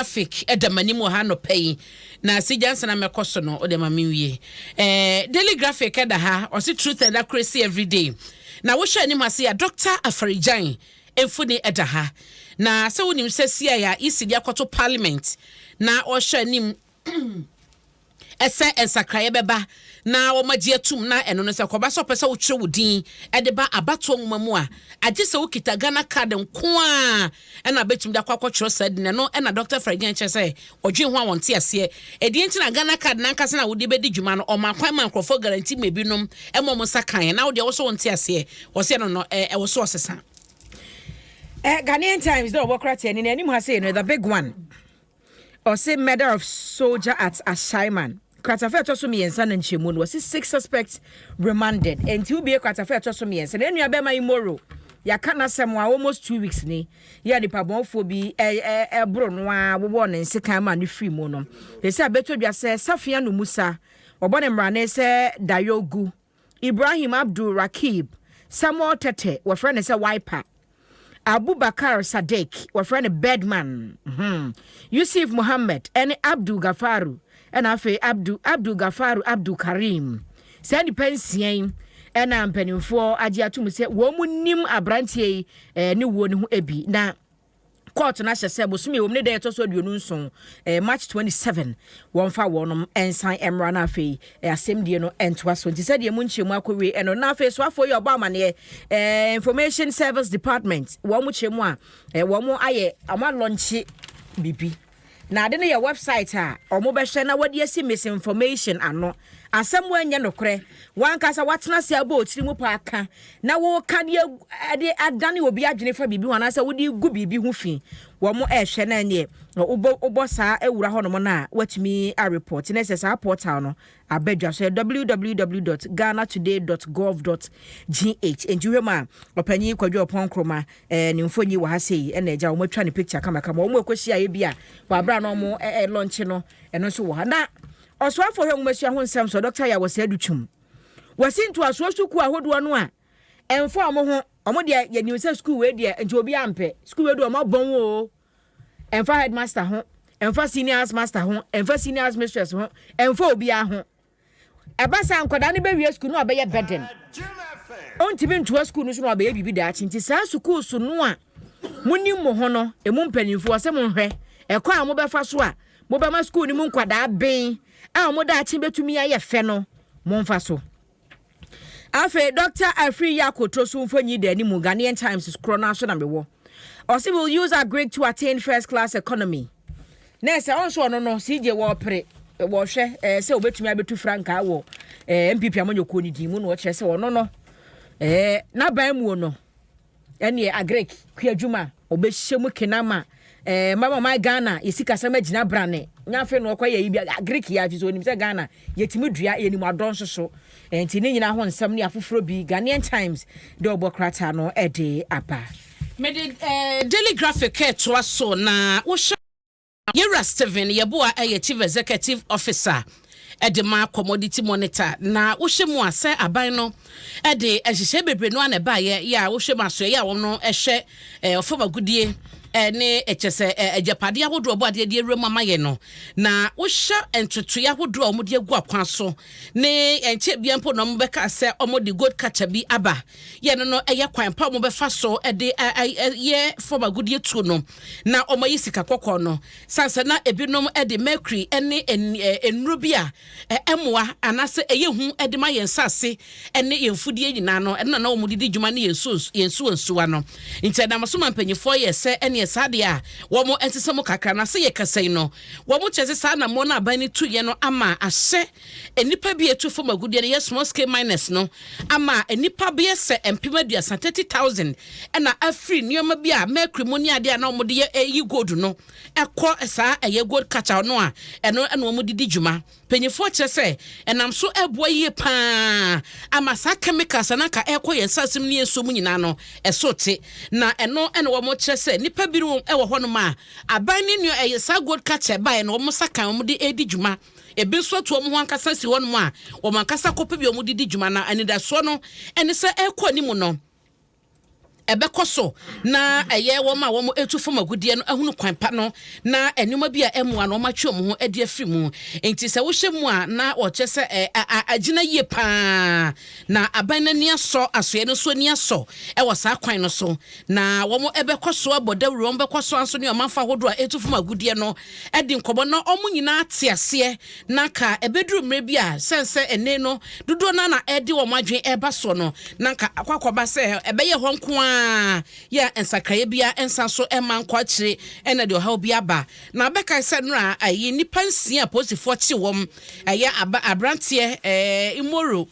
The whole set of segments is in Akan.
Graphic da m'anim wɔ ha anɔpa yi, na si gya nsa na mɛkɔ so no, wode ma menwie. Eh, Daily Graphic da ha, ɔse truth and accuracy every day. Na wohwɛ anim ha se a, Dr. Afarigyan mfoni da ha. Na sɛ wonim sɛ CI a EC de akɔto parliament na ɔhwɛ anim sɛ nsakraeɛ bɛba na wɔagye atum na ɛno no sɛ kɔba sɛ ɔpɛ sɛ wotwerɛ wo din de ba abatoɔ nwoma mu a, agye sɛ wokita Ghana card nko a ɛna bɛtumi de akɔ akɔtwerɛ saa din. Ɛno ɛna Dr. Fragyan kyerɛ sɛ ɔdwen ho a wɔnte aseɛ ɛdeɛ nti na Ghana card nankasa na wode bɛdi dwuma no ɔma kwan ma nkurɔfoɔ guarantee ma ebinom ɛma ɔmo nsa kan na wodeɛ wɔ so wɔnte aseɛ. Wɔsɛ no ɛwɔ so ɔsesa. Ghanaian Times dɛ ɔbɔ krataa ni n'anim ha sei no, the big one, ɔse murder of soldier at Ashaiman. Kratafa ɛtɔ so mmiɛnsa no nkyɛmu no, wɔse six suspects remanded. Nti wobie kratafa ɛtɔ so mmiɛnsa na enua bɛrima yi moro yɛaka n'asɛm a almost 2 weeks ni yɛ nipa bɔnfoɔ bi ɛboro no a wowɔ ne nsekan ma ne firi mu no, ɛsɛ abɛtɔ dwa sɛ Safia no Musa, wɔbɔ ne mmarane sɛ Dayogu, Ibrahim Abdul Rakib, Samuel Tete, wɔfrɛ no sɛ Wiper, Abubakar Sadiq, wɔfrɛ no Birdman, Yusuf Muhammad ɛne Abdul Gafaru, ɛna afei Abdul Gafaru Abdul Karim. Saa nipa nsia yi ɛna mpanimfoɔ agye atom sɛ wɔn mu nim aberanteɛ yi ne wuo ne ho bi, na court no ahyɛ sɛ bosome wɔm ne da ɛtɔ so 27, March 27, wɔmfa wɔnom nsan mmra no afei asɛmdie no ntoa so. Nti sɛdeɛ mu nkyerɛmu akɔwie ɛno na afei soafoɔ yi ɔbɔ amanneɛ, Information Service Department, wɔn mo kyerɛ mu a wɔn mo ayɛ wɔn alaunch bibi na ade no yɛ website a ɔmo bɛhwɛ na wɔde asi misinformation ano. Asɛm wɔnyɛ nokorɛ, wankasa watena ase abɔ otiri mu pa aka na wɔka de de adane obi adwene fa biribi ho anaasɛ wode gu biribi ho fi, wɔn ɛrehwɛ na ɛneɛ wobɔ saa awura hɔnom no a watumi areport na ɛsɛ saa portal no abadwa so www.ghanatoday.gov.gh. Nti hwɛ mu a, ɔpanyin Kwadwo Ɔpɔn Nkroma ne mfonyi wɔ ha sei, ɛna agya wɔn atwa ne picture kamakama, wɔn akɔhyia yɛ bi a wɔabra na wɔn launch no, ɛno nso wɔ ha. Na ɔsoafoɔ hwɛ nwomasua ho nsɛm so, Dr. Yaw Osei Adutwum, wɔsi ntoasoɔ sukuu ahodoɔ no a ɛmfa ɔmo ho, ɔmo deɛ yɛnim sɛ sukuu wei deɛ nti obi ampɛ sukuu wei deɛ ɔmo abɔn o, ɛmfa headmaster ho, ɛmfa senior house master ho, ɛmfa senior house mistress ho, ɛmfa obiara ho. Ɛba saa nkwadaa no bɛwie sukuu no a ɔbɛyɛ burden, ɔntumi ntoa sukuu no so na ɔbɛyɛ biribi daakye. Nti saa sukuu so no a monim mo ho no, emu mpanimfoɔ sɛ monhwɛ ɛkɔ a mobɛfa so a mobɛma sukuu no mu nkwadaa ben a wɔn daakye bɛtumi ayɛ fɛ no, momfa so. Afei Dr. Afriyie Akoto so mfonyi da anim. Ghanaian Times korɔ no aso na mewɔ. Ɔsi will use agric to attain first class economy. Na ɛsɛ ɔnso ɔno no CJ wɔɔpere wɔhwɛ sɛ obetumi abɛtu frankaa wɔ NPP amanyɔkuo no din mu, na wɔkyerɛ sɛ ɔno no n'aban mu no ɛneɛ agric kua adwuma ɔbɛhyɛ mu kenama mama ɔman Ghana yɛsi kasɛm agyina brane nya. Afei na ɔkɔ yɛ yi bi agric yɛ afi so onim sɛ Ghana yɛtumi dua, yɛnim adɔ nso so. Nti ne nyinaa ho nsɛm ne afoforɔ bi, Ghanaian Times de ɔbɔ krataa no ɛde aba. Mede Daily Graphic ɛtoa so na wohyɛ yɛwura Stephen Yɛboa ɛyɛ chief executive officer ɛde ma Commodity Monitor, na wohyɛ mu a sɛ aban no ɛde nhyehyɛ bebree no a na ɛbaayɛ yɛ a wohyɛ mu asoɛ yɛ a wɔn no ɛhyɛ ɔfam agudie ɛne ɛkyɛ sɛ agyapadeɛ ahodoɔ ɔbɔ adeɛ de awura mu ama yɛ no, na wohyɛ ntotoeɛ ahodoɔ a wɔde agu akwan so ne nkyɛn bia mpo na wɔbɛka sɛ wɔde gold catcher bi aba yɛ no ɛyɛ kwan pa a wɔbɛfa so ɛde ɛyɛ fam agudie tuo no na wɔayi sika kɔkɔɔ no sansa, na ebinom ɛde mercury ɛne nnuro bi a ɛmoa anaasɛ ɛyɛ hu ɛde ma yɛn nsase ɛne yɛn mfudie nyinaa no, ɛno na wɔn de di dwuma ne yɛn nsuo yɛn nsuo nsuwa no. Nti ɛnam so ma mpanyinfoɔ yɛ sɛ ɛne saa deɛ a wɔn nsesa mu kakra. Na sɛ yɛ kasa yi no, wɔn kyerɛ sɛ saa anammɔ no aban no tu yɛ no ama ahyɛ nnipa bi etu fam agudeɛ no yɛ small scale miners no ama nnipa bɛyɛ sɛ 30,000, 30,000, ɛna afiri nneɛma bi a mercury mu ne adeɛ a na wɔde yɛ ɛyi gold no ɛkɔ saa ɛyɛ gold catcher no a ɛno ɛna wɔn de di dwuma. Mpanyinfoɔ kyerɛ sɛ ɛnam so ɛboa yie paa ama saa chemicals anaka ɛkɔ yɛn nsa mu ne yɛn nsuo mu nyinaa no ɛso te, na ɛno ɛna wɔn kyerɛ sɛ nipa bi ɛwɔ hɔnom a aban ne nua ɛyɛ saa gold catcher baeɛ no wɔn nsa kan wɔn de ɛredi dwuma. Ebi nso atu wɔn ho ankasa si hɔnom a wɔn ankasa kɔpɛ bi a wɔn de di dwuma, na anidasoɔ no ɛne sɛ ɛrekɔ anim no. Ɛbɛkɔ so na ɛyɛ wɔn a wɔn etu fam agudeɛ no ahunu kwan pa no na nneɛma bi a ɛmoa no wɔn atwe wɔn ho adi afiri mu. Nti sɛ wohyɛ mu a, na wɔkyerɛ sɛ agyina yie paa na aban no ani asɔ, asoɛ no nso ani asɔ ɛwɔ saa kwan no so, na wɔn ɛbɛkɔ so abɔ dawuro. Wɔn bɛkɔ so nso ne ɔmanfo ahodoɔ a etu fam agudeɛ no ɛdi nkɔmɔ na wɔn nyinaa te aseɛ, na ka ɛbɛduru mmerɛ bi a sɛn sɛ ɛnɛ no dodoɔ no na ɛde wɔn adwene ɛreba soɔ no, na nka akɔ akɔba sɛ ɛbɛyɛ hɔ nko ara yɛ a nsakraeɛ bia nsa so ɛma nkɔ akyire ɛna deɛ ɔhaw bi aba. Na abɛka sɛ nora ayi nnipa 6 a polisifoɔ kye wɔm, ɛyɛ aba aberanteɛ Imoro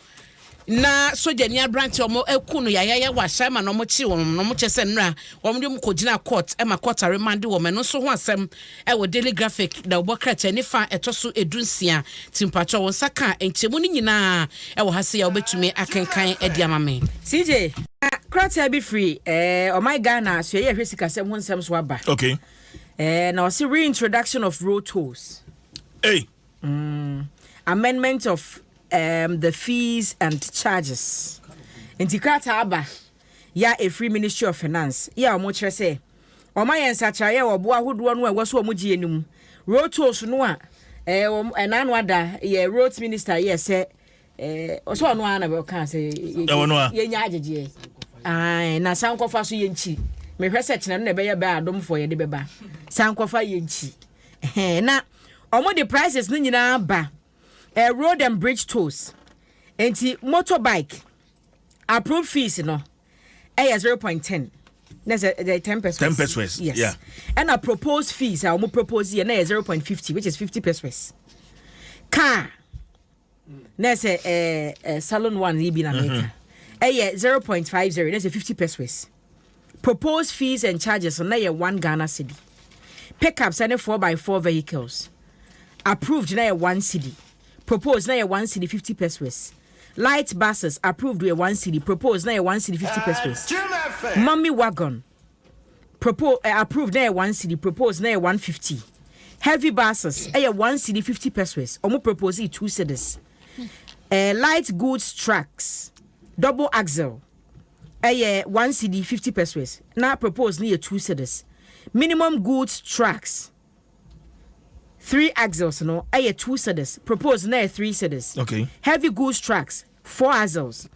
na sogyani aberanteɛ wɔn aku no yayaya wɔ Ahyɛnma na wɔn kye wɔn na wɔn kyɛ sɛ nnora wɔn de wɔn kɔ gyina court ɛma court aremande wɔn. Ɛno nso ho asɛm ɛwɔ Daily Graphic na wɔbɔ krataa nifa ɛtɔ so 16. Ti mpatwɔ wɔn nsa ka nkyɛmu no nyinaa ɛwɔ ha se a wɔbɛtumi akenkan ɛde ama me. CJ, krataa bi firi ɔman Ghana so ɛyɛ hwɛ sikasɛm ho nsɛm so aba. Na ɔse reintroduction of road tolls. Hey. Amendment of the fees and charges. Nti krataa aba ya ɛfiri Ministry of Finance yɛ a wɔn kyerɛ sɛ wɔn ayɛ nsakyerɛeɛ wɔ ɔboɔ ahodoɔ no a ɛwɔ so wɔn gye anim, road tolls no a wɔn ɛna ano ada yɛ Roads Minister yɛ sɛ ɔsɛ ɔno ara na ɔka sɛ Ɛwɔ no a. Yɛnya agyegyeɛ. Ae, na sankɔfa so yɛnkyi mehwɛ sɛ kyena no na ɛbɛyɛ bɛɛ adomfoɔ yɛde bɛba sankɔfa yɛnkyi. Ɛhɛn, na ɔmo de prices no nyinaa ba. Road and bridge tolls, nti motorbike approved fees no ɛyɛ 0.10 na sɛ ɛyɛ 10 pesewas. 10 pesewas. Yes. Ɛna proposed fees a wɔn propose yɛ na yɛ 0.50, which is 50 pesewas. Car na sɛ ɛɛ ɛɛ salon one yi bi na meka ɛyɛ 0.50, na sɛ 50 pesewas. Proposed fees and charges na yɛ 1 Ghana cedi. Pickups ɛne 4x4 vehicles, approved na yɛ 1 cedi, proposed na yɛ 1 cedi 50 pesewas. Light buses, approved yɛ 1 cedi, proposed na yɛ 1 cedi 50 pesewas. Mummy wagon, approved na yɛ 1 cedi, proposed na yɛ 150. Heavy buses ɛyɛ 1 cedi 50 pesewas, ɔmo propose yɛ 2 cedis. Light goods trucks, double axle, ɛyɛ 1 cedi 50 pesewas, na proposed no yɛ 2 cedis. Minimum goods trucks, three axles no, ɛyɛ 2 cedis, proposed na yɛ 3 cedis. Heavy goods trucks, four axles,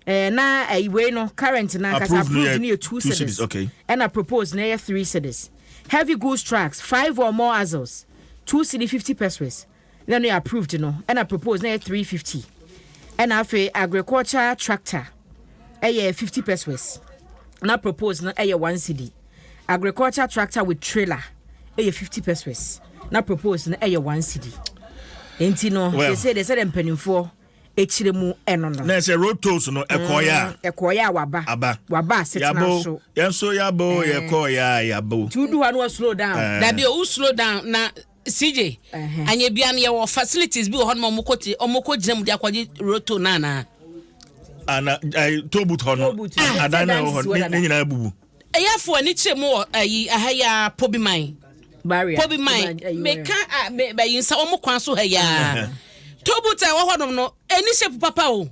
na wei no current na ankasa approved no approved yɛ no yɛ 2 2 cedis, cedis, okay. Ɛna proposed na yɛ 3 cedis. Heavy goods trucks, five or more axles, 2 cedi 50 pesewas na no yɛ approved no, ɛna proposed na yɛ 350. Ɛna afei agriculture tractor ɛyɛ 50 pesewas, na proposed no ɛyɛ 1 cedi. Agriculture tractor with trailer ɛyɛ 50 pesewas, na proposed no ɛyɛ 1 cedi. Nti no Well. sɛ de sɛdeɛ mpanimfoɔ ekyirɛ mu ɛno no. Na sɛ road tolls no ɛkɔɔyɛ a ɛkɔɔyɛ a waba. Aba. Waba asetena yabo so. Yɛn nso yabo, yɛkɔɔyɛ a yabo. Nti wodu hɔ a na wa slow down. Dabi, o slow down na CJ anya bia no yɛwɔ facilities bi wɔ hɔ nom a ɔmo kɔ gyina mu de akɔgye road toll na anaa? Ana toll booth hɔ no. Toll booth no. Adan na ɛwɔ Sɛ dan sisi hɔ hɔ ne dada. nyinaa bubu. Ɛyɛ afo ani kyerɛ mu wɔ ayi aha yi a Pobiman. Barrier. Pobiman. Meka a me bɛyi nsa wɔn kwan so ha yi a toll booth a ɛwɔ hɔnom no ɛni shape papa o,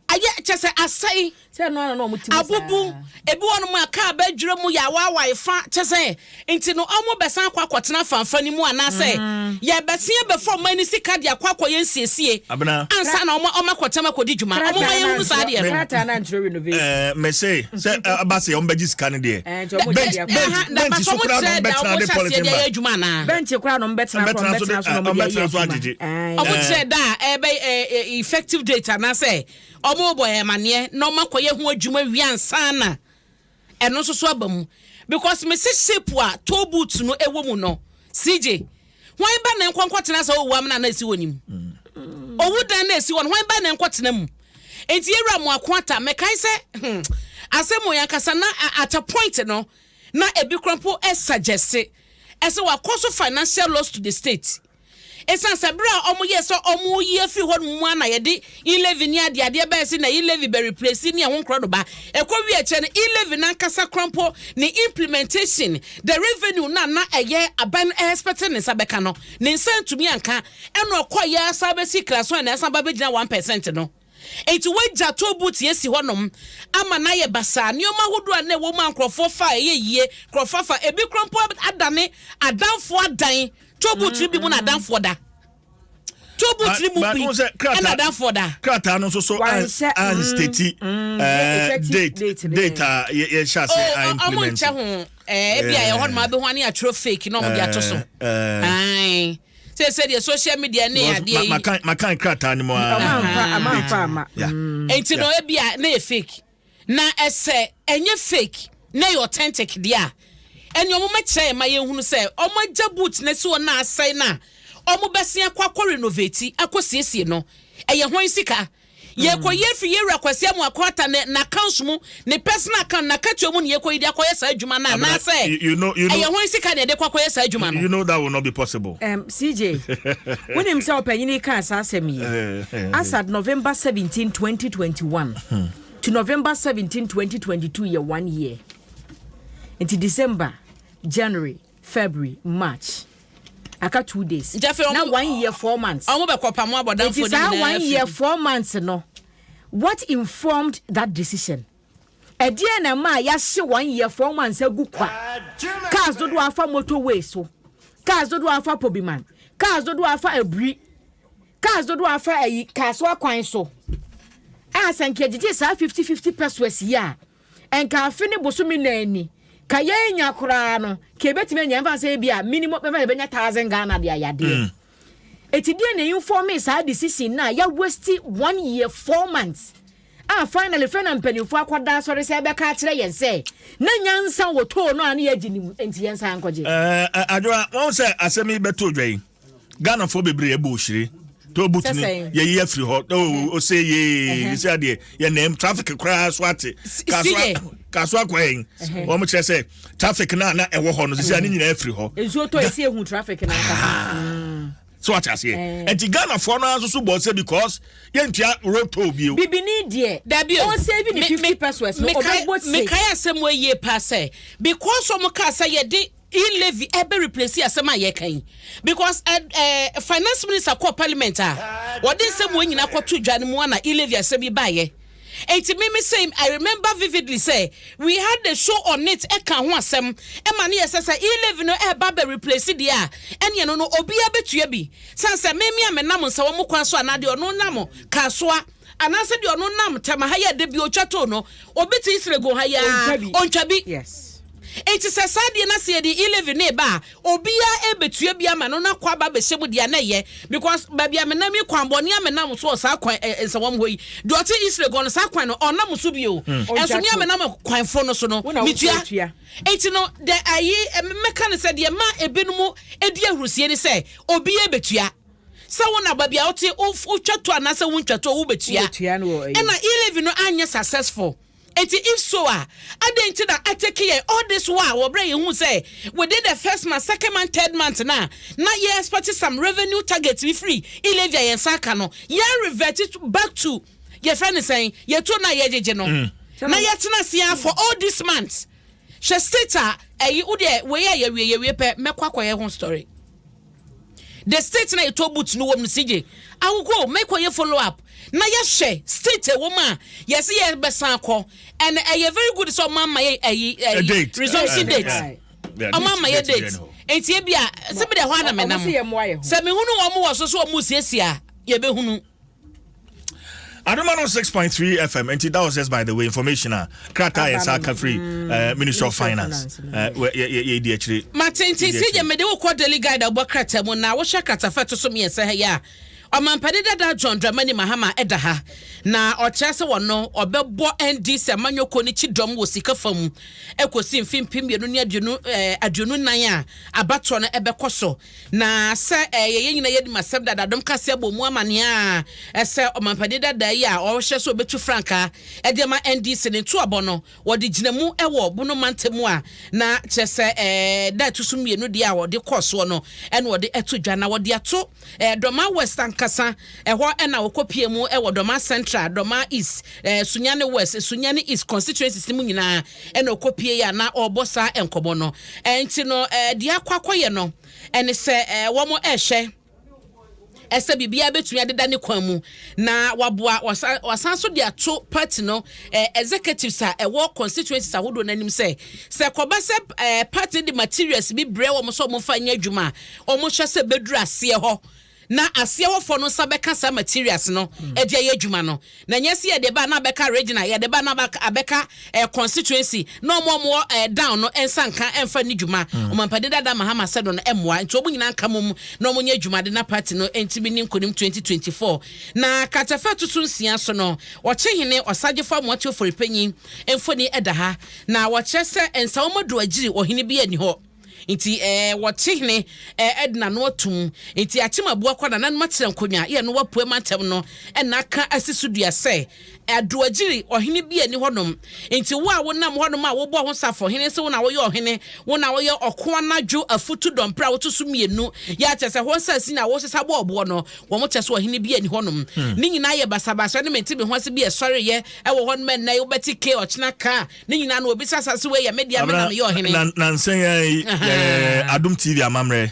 ayɛ kyɛ sɛ asɛe. Sɛ no ana na ɔmo ti mu Abubu saa. Ebi wɔ nom a kaa bɛdwira mu yɛ awaawae fa kyɛ sɛ nti no ɔmo bɛsan akɔ akɔtena fanfa no mu anaasɛ yɛbɛsen abɛfɔ ɔmo ani sika de akɔ akɔyɛ nsiesie Abena. ansa na ɔmo akɔtɛm akɔdi dwuma. Ɔmo ma yɛhunu saa deɛ no. Krataa na ntwerɛ renovation. Mɛ sɛ aba sɛ ɔmo bɛgye sika no deɛ. Nti ɔmo bench gye deɛ bench Aha, na bench bàtɔ so ɔmo koraa na kyerɛ ɔmo da bɛtena ɔmo de hyɛ aseɛ polythene de ayɛ bag. adwuma anaa? Bench koraa na ɔmo bɛtena Ɔmo kora ɔmo bɛtena so bɛtena so na de ɔmo ɔmo de ayɛ bɛtena so adwuma. agyegye. Ɔmo kyerɛ da a ɛbɛ effective date anaasɛ ɔmo bɔ yɛ amaneɛ na ɔmo akɔyɛ ho adwuma wie ansa na ɛno nso so aba mu, because mesi shape a toll booth no ɛwɔ mu no, CJ wɔn ba na nkɔ nkɔtena sɛ owu amena na esi wɔ nim owu dan na esi hɔ no, wɔn ba na nkɔtena mu. Nti ewura mu ako ata mɛkae sɛ asɛm wɔ yɛn kasa na at a point no na ebi kora mpo ɛsuggest ɛsɛ wakɔ so financial loss to the state, ɛsiane sɛ berɛ a ɔmo yɛ sɛ ɔmo yi afiri hɔ nom mu a na yɛde e-levy ne adeadeɛ bɛyɛ sɛ na e-levy bɛ replace ne ɛho nkorɔ no ba ɛkɔ wie kyɛ no, e-levy nankasa korɔ mpo ne implementation, the revenue na ɛyɛ aban expect ne nsa bɛka no, ne nsa ntumi anka. Ɛna ɔkɔ yɛ asa bɛsi class one na ɛsan ba bɛgyina 1% no. Enti woagya toll booth yi asi hɔnom ama no ayɛ basaa. Nneɛma ahodoɔ a na ɛwɔ mu a nkurɔfoɔ fa a ɛyɛ yie, nkurɔfoɔ afa, ebi koraa mpo adane adanfoɔ adan. Toll booth no bi mu na adanfoɔ da. Toll booth no mu But bi wohu sɛ ɛna krataa adanfoɔ da. krataa no nso so Wanhyɛ, an state effective date date no, date a yɛhyɛ ase Oh, a ɔmo implement. nkyɛ ho. Ebi a ɛhɔ nom abɛho ane atwerɛ fake na ɔmo de ato so. Ae. Sɛ sɛ deɛ social media ne Because adeɛ yi. makan krataa no mu Ɔmo a. amfa ama Date. amfa ama. Enti no ebi a na yɛ fake. Na ɛsɛ ɛnyɛ fake na ɛyɛ authentic deɛ a, ɛne ɔmo mɛkyerɛ yɛn ma yɛnhunu sɛ ɔmo agya booth na si hɔ na asɛe na ɔmo bɛsen akɔ renovate, akɔ siesie no. Ɛyɛ hɔn sika? Yɛkɔ yɛ fi yɛwura Kwasi Amoako Ata ne n'accounts mu, ne personal account, n'akatua mu ne yɛkɔ yi de akɔyɛ saa adwuma no Abena, anaasɛ you know, ɛyɛ hɔn sika na yɛde kɔ akɔyɛ saa adwuma no? You know that will not be possible. CJ, wonim sɛ ɔpanyini kaa saa asɛm yi as at November 17, 2021 to November 17, 2022 yɛ one year. Nti December, January, February, March. Aka 2 days. Nti afei Na one year, 4 months. Ɔmo bɛkɔ pamo abɔdanfoɔ Nti no saa nyinaa one afiri. year, 4 months no, what informed that decision? Ɛdeɛ na ma a yɛahye one year, 4 months agu kwa? Cars dodoɔ afa motorway so, cars dodoɔ afa Pobiman, cars dodoɔ afa Aburi, cars dodoɔ afa ayi Kasoa kwan so a, sɛ nka gyegye saa 50 50 pesewas yi a, nka afe ne bosome nan ni ka yɛnya koraa no, ka ebɛtumi anya mfa sɛ bi a minimum mfa yɛbɛnya 1,000 Ghana de ayadeɛ. Eti deɛ na inform saa decision na yɛ waste one year 4 months a, finally fɛ na mpanimfoɔ akɔda asɔre sɛ ɛbɛka akyerɛ yɛn sɛ na nyansa wɔ toll no a ne yɛagye ne mu, nti yɛn nsa nkɔgye? Adwoa, wɔn sɛ asɛm yi bɛto dwa yi, Ghanafoɔ bebree ɛbɔ ohyire toll booth Sɛ ni sɛn? yɛyi afiri hɔ o, ose yee sɛ adeɛ yɛnam traffic koraa so ate. CJ. Kaso akɔ yɛn wɔn kyerɛ sɛ traffic na ɛwɔ hɔ no sisi a ne nyinaa afiri hɔ. Nsuo tɔ esi ehu traffic na ankasa. So wate aseɛ, nti Ghanafoɔ no nso so bɔ sɛ because yɛntua road toll bio. Bibini deɛ, Dabi o. ɔnsave ne 50 pesewas no, ɔbɛbɔ se. Mekae asɛm wɔ yie paa sɛ because ɔmo kaa sɛ yɛde e-levy ɛbɛ replace asɛm a yɛka yi, because finance minister kɔɔ parliament a wɔde nsɛm wɔ nyinaa kɔto dwa no mu a na e-levy asɛm yi baayɛ. Enti mimi sɛ I remember vividly sɛ we had the show on it, ɛka ho asɛm ɛma ne yɛ sɛ e-levy no ɛba bɛ replace deɛ a, ɛneɛ no obiara bɛtua bi san sɛ mimi a menam nsa wɔn kwan so anaa deɛ ɔno nam Kasoa anaasɛ deɛ ɔno nam Tɛma ha yɛ de bi otwa toll no, obi te Isirego ha yi a Ɔntwa bi. ɔntwa bi. Eti sɛ saa deɛ na sɛ yɛde e-levy ne ba a, obiara ebetua bi ama no na kɔ aba bɛhyɛ mu deɛ na ɛyɛ, because baabi a menam yi, kwan bɔne a menam so wɔ saa kwan nsɛwɔm hɔ yi deɛ, ɔte Isirego no, saa kwan no ɔnam so bio, ɛnso ne a menam kwanfo no so no Wo na metua. wotua. Eti no de ayi mɛka no sɛ deɛ ma ebinom edi ahurusie ne sɛ obiara betua sɛ wo na baabi a wote wotwa to anaasɛ wontwa to, wobɛtua. Wobɛtua no wɔ ɛyi. Ɛna e-levy no anyɛ successful. Eti if so a, adɛn nti na atake yɛn all this while wɔ berɛ yɛhu sɛ within the first month, second month, third month na yɛ expect some revenue target bi firi e-levy a yɛn nsa aka no, yɛn revert it back to yɛfrɛ ne sɛn, yɛto no a yɛgyegye no na yɛtena ase a for all these months? Hwɛ state a ɛyi wo deɛ wei a yɛwie pɛ mɛkɔ akɔyɛ ho story, the state na yɛtɔ booth no wɔ mu no. CJ awokɔ mɛkɔ yɛ follow up na yɛhwɛ state ɛwɔ mu a yɛsɛ yɛbɛsan akɔ, and ɛyɛ very good sɛ ɔmo ama yɛ ɛyi A ɛyi date. resumption date. Ɔmo ama yɛ date, nti ebi a sɛbi deɛ hɔ ana menam Ɔmo sɛ yɛmmoa yɛ ho. Sɛ mehunu wɔn wɔ so so wɔn siesie a, yɛbɛhunu. Adom 106.3 FM. Nti that was just by the way information a krataa yɛ sa aka firi Ministry of Finance. Yɛdi akyire. Matente si gye mede wokɔ Daily Guide a wobɔ krataa mu na wohyɛ kratafa ɛto so mmiɛnsa ha yi a, ɔmampani dada John Dramani Mahama ɛda ha na ɔkyerɛ sɛ wɔno ɔbɛbɔ NDC amanyɔkuo no kyidɔm wɔ sika fam ɛkɔsi mfe 2024 a abatoɔ no ɛbɛkɔ so. Na sɛ yɛyɛ nyina yɛdi masɛm dadadom kaseɛ bɔ mu amanneɛ a ɛsɛ ɔmampani dada yi a ɔhyɛ sɛ ɔbɛtu frankaa ɛde ama NDC ne ntoabɔ no, wɔde gyina mu ɛwɔ Bono mantam mu a, na kyerɛ sɛ da ɛto so mmienu deɛ a wɔde kɔɔ soɔ no ɛna wɔde ɛto dwa na wɔde ato Dɔma West ankasa ɛhɔ, ɛna wɔkɔ pie mu ɛwɔ Dɔma Central, Dɔma East, Sunyane West, Sunyane East constituencies no mu nyinaa ɛna wɔkɔ pie yi a na ɔrebɔ saa nkɔmɔ no. Nti no deɛ akɔ akɔyɛ no ɛne sɛ wɔn ɛrehwɛ. Sɛ biribiara bɛtumi adeda ne kwan mu na waboa. Wasan nso de ato party no executives a ɛwɔ constituencies ahodoɔ no anim sɛ, sɛ ɛkɔba sɛ party no de materials bi brɛ wɔn sɛ wɔmfa nyɛ adwuma a, wɔnhwɛ sɛ bɛduru aseɛ hɔ na aseɛ hɔfoɔ no nsa bɛka saa materials no de ayɛ adwuma no. Na ɛnyɛ sɛ yɛde ba na abɛka regional, yɛde ba na abɛka eh, constituency, na ɔmo ɔmo wɔ eh, down no nsa nka ɛmfa ne dwuma. Ɔmampanin dada Mahama sɛ no no ɛmmoa, nti ɔmo nyinaa nka mom na ɔmo nyɛ adwuma de na party no ntumi ne nkonim 2024. Na kratafa ɛto so nsia so no, Ɔkyehene Ɔsagyefo Amoate Oforipanyin mfoni ɛda ha, na wɔkyerɛ sɛ Nsawam Aduagyiri ɔhene bi ani hɔ. Nti eh, wɔkye hene eh, de n'ano atum. Nti akyem aboa kɔ nananom akyerɛ nkonnwa yɛ no wapue mantam no na aka asi so dua sɛ Adoagyiri ɔhene bi ani hɔnom. Nti wo a wonam hɔnom a wobɔ ho safo hene sɛ wo na woyɛ ɔhene, wo na woyɛ ɔko anadwo afutu dɔmpere a woto so mmienu yɛ akyɛ sɛ hɔ nsase na wosesa bɔ ɔboɔ no, wɔn kyɛ sɛ ɔhene bi ani hɔnom. Ne nyinaa yɛ basabasa ne mente me ho ase bi a ɛsɔreyɛ ɛwɔ hɔnom ɛnnɛ yi wobɛte ke ɔkyena ka. Ne nyinaa no obisa asase wei yɛ me dea, me na meyɛ ɔhene. Na nansa yi yɛ Adom TV amammerɛ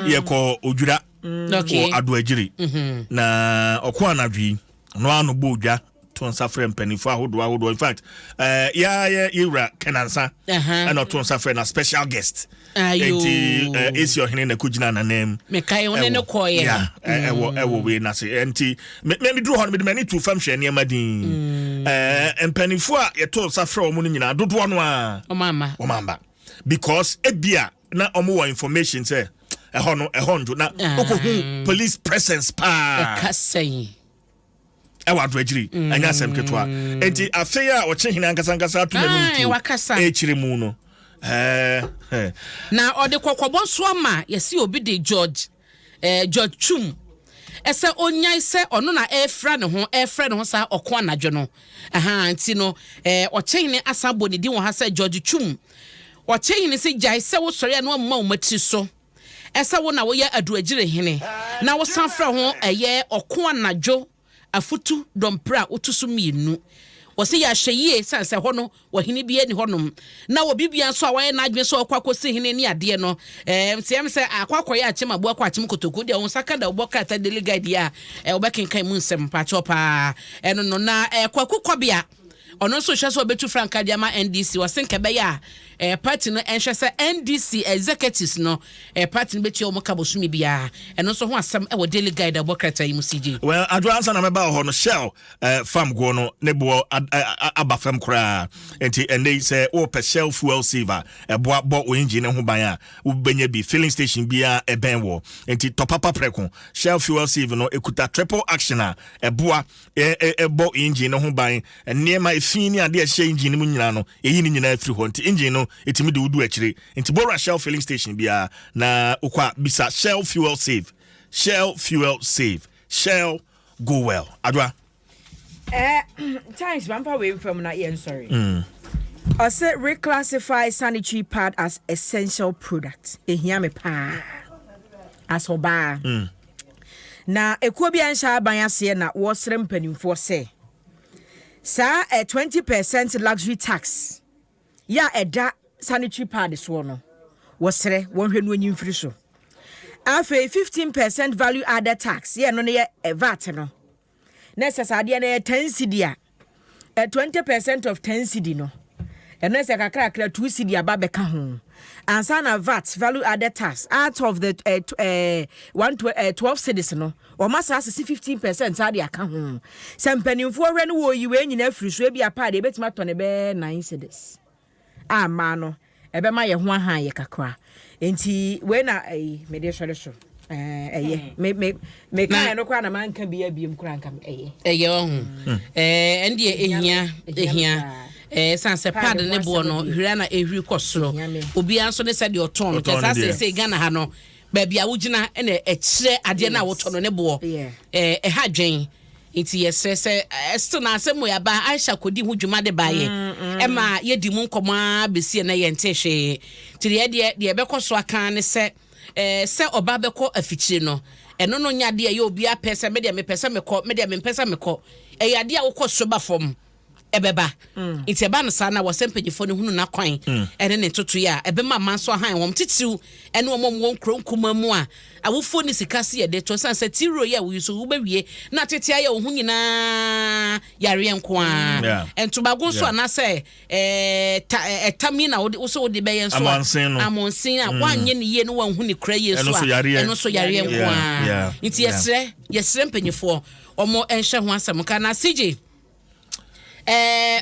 yɛkɔ Odwira mm. wɔ Adoagyiri mm-hmm. na ɔko anadwo yi no ano bɔ odwa to nsa frɛ mpanimfoɔ ahodoɔ ahodoɔ in fact uh, yɛa yɛ yɛwura Kɛnansa ɛna ɔto nsa frɛ na special guest nti esi ɔhene na ɛkɔgyina n'anan mu mekae wo ne no kɔɔyɛ yeah, ɛwɔ ɛwɔ wei n'ase nti me me duru hɔ no mede m'ani tu fam hwɛ nneɛma din ɛɛ mpanimfoɔ a yɛto nsa frɛ wɔn no nyinaa dodoɔ no a wɔn amba because ebia na wɔn wɔ information sɛ ɛhɔ no ɛhɔ ndwo na okohu police presence paa ɛka sɛn ɛwɔ adoagyiri mm. ɛnyɛ asɛm ketewa nti afei a ɔkye hene ankasa ankasa ato n'anum tuo ɛkyerɛ mu no ɛɛ. Na ɔde kɔkɔbɔ nso ama yɛsi obi de George ɛɛ George Twum ɛsɛ onyae sɛ ɔno na ɛrefra ne ho ɛrefrɛ ne ho saa ɔko anadwo no ɛha nti no ɛɛ ɔkye hene asan bɔ ne din wɔ ha sɛ George Twum ɔkye hene sɛ gyae sɛ wosɔre a na wamma wo matiri so. Ɛsɛ wo na woyɛ Aduagyiri hene na wosan frɛ ho ɛyɛ ɔko anadwo afutu dɔmpere a woto so mmienu. Wɔse yɛ ahwɛyie sane sɛ hɔ no ɔhene biara nni hɔnom na obi biara nso a wayɛ n'adwene sɛ ɔkɔ akɔsi hene ne adeɛ no ɛɛ nti ɛm sɛ akɔ akɔyɛ akyem aboa kɔ akyem kotoku deɛ wo nsa ka da wobɔ krataa daily guide yi a wobɛkenkan mu nsɛm mpakyɛw paa ɛno no na ɛɛ Kwaku Kɔbea Ɔno nso rehwɛ sɛ ɔbɛtu frankaa de ama NDC. Ɔse nka ɛbɛyɛ a eh, party no nhwɛ sɛ NDC executives no eh, party no bɛtua wɔn ka bosome biara. Ɛno nso ho asɛm wɔ Daily Guide a ɛbɔ krataa yi mu CJ. Well, adwo ansa na mɛba wɔ hɔ no, Shell eh, farm goɔ no ne boɔ aba fam koraa. Nti ɛnnɛ yi sɛ wopɛ Shell fuel saver ɛboa bɔ wo engine no ho ban a, wobɛnya bi filling station biara ɛbɛn wɔ. Nti tɔ papa prɛko. Shell fuel save no ɛkuta triple action a ɛboa ɛbɔ engine no ho ban, nneɛma efi ne adeɛ a ɛhyɛ engine no mu nyinaa no, ɛyi ne nyinaa firi hɔ. Nti engine no ɛtumi de wodu akyire. Nti bɔwura Shell filling station biara na wokɔ a bisa Shell fuel save, Shell fuel save, Shell go well. Adwoa. Eh, times mamfa wei mfam na yɛn sɔre. Ɔsɛ reclassify sanitary pad as essential product. Ehia me paa. As ɔbaa. Na ekuo bi a ɛnhyɛ aban aseɛ na wɔresrɛ mpanimfoɔ sɛ saa eh, 20 percent luxury tax yɛ a ɛda sanitary pad soɔ no, wɔsrɛ wɔnhwɛ no onyi mfiri so. Afei 15 percent value added tax yɛ no no yɛ eh, VAT no. Na sɛ saa adeɛ no yɛ 10 cedi a, ɛ 20 percent of 10 cedi no, ɛno sɛ kakrakra 2 cedi aba bɛka ho ansa na VAT, value added tax, out of the one 12 cedis no, wɔn asa asese 15% saa de aka ho. Sɛ mpanimfoɔ hwɛ no wɔyi wei nyinaa firi so, ebi apa deɛ ebɛtumi atɔ ne bɛyɛ 9 cedis a mmaa no ɛbɛma yɛn ho ahan yɛ kakra. Nti wei na ɛyi mede sɔre so ɛyɛ me me me kan no koraa na manka bi abiem koraa nka ɛyɛ. Ɛyɛ ɔho ɛɛ ɛndeɛ ehia ehia ɛɛ san sɛ pad ne boɔ no hwira na ehwiri kɔ soro, obiara nso ne sɛ deɛ ɔtɔn no kyɛ saa sɛ sɛ Ghana ha no baabi a wogyina ɛna ɛkyerɛ adeɛ no a wotɔ no ne boɔ ɛɛ ɛha dwen. Nti yɛsrɛ sɛ still na asɛm wɔ aba Aisha kɔdi ho dwuma de baayɛ ɛma yɛdi mu nkɔmmɔ a bɛsi ɛnɛ yɛnte hwee. Nti deɛ deɛ deɛ ɛbɛkɔ so aka ne sɛ ɛɛ sɛ ɔba bɛkɔ afikyire no, ɛno no nyɛ adeɛ ɛyɛ obi apɛ sɛ medeɛ mepɛ sɛ mekɔ, medeɛ mempɛ sɛ mekɔ. Ɛyɛ adeɛ a wokɔ so ba fam. Ɛbɛba nti ɛba no saa na wɔsɛ mpanyinfoɔ no hunu n'akwan ɛne ne ntotoeɛ a ɛbɛma aman so ahan wɔn, titiriw ɛne wɔn a wɔwɔ nkuro nkuma mu a awofoɔ ne sika si yɛde to san sɛ tiro yɛ a woyi so wobɛwie na tete ayɛ wo ho nyinaa yareɛ nko ara. Ntomago nso anaasɛ ta ɛtam yi na wode wosɛ wode bɛyɛ nso a Amonsen no. Amonsen a woanyɛ ne yie no, wanhu ne kura yie ɛno so nso a yareɛ. Ɛno nso yareɛ nko ara. Nti yɛsrɛ mpanyinfoɔ wɔn nhyɛ ho asɛm ka na CJ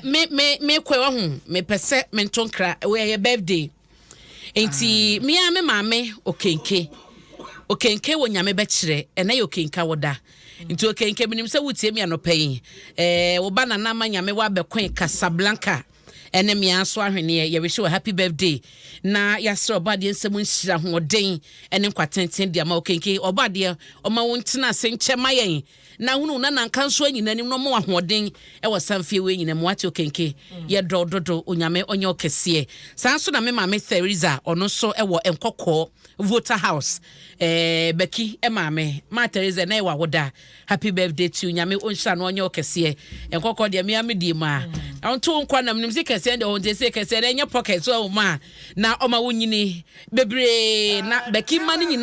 me kɔ ɛwɔ ho, mepɛ sɛ mento nkra ɛwɔ ɛyɛ birthday, nti mea me maame Okenke, Okenke wɔ Nyame bɛkyerɛ, ɛnɛ yɛ Okenka wɔ da, nti Okenke, menim sɛ wotie mi anɔpɛ yi, wo ba Nana ama Nyame wabɛkoe Casablanca ɛne mmea nso ahweneɛ. Yɛwish wɔ happy birthday na yɛasrɛ ɔbɔadeɛ nsɛm nhyira, ahoɔden ɛne nkwatenten de ama Okenke. Ɔbɔadeɛ ɔma wo ntena ase nkyɛ ma yɛn na hunu na nanka nso anyina anim na ɔma wo ahoɔden ɛwɔ sanfie wei nyina mu. Wate, Okenke? Yɛdɔ dodo. Onyame ɔnyɛ ɔkɛseɛ. Saa nso na me maame Theresa, ɔno nso ɛwɔ Nkɔkɔɔ Voter House, bɛki maame ma Theresa na ɛwɔ awoda. Happy birthday to you. Nyame ɔnhyira no, ɔnyɛ ɔkɛseɛ. Nkɔkɔɔ deɛ mea me die mu a ɔnto wo nkwa nam nim sɛ kɛseɛ deɛ ɔnte sɛ kɛseɛ deɛ ɛnyɛ pocket so ɛwɔ mu a na ɔma wo nyini bebree na bɛki ma no nyinaa.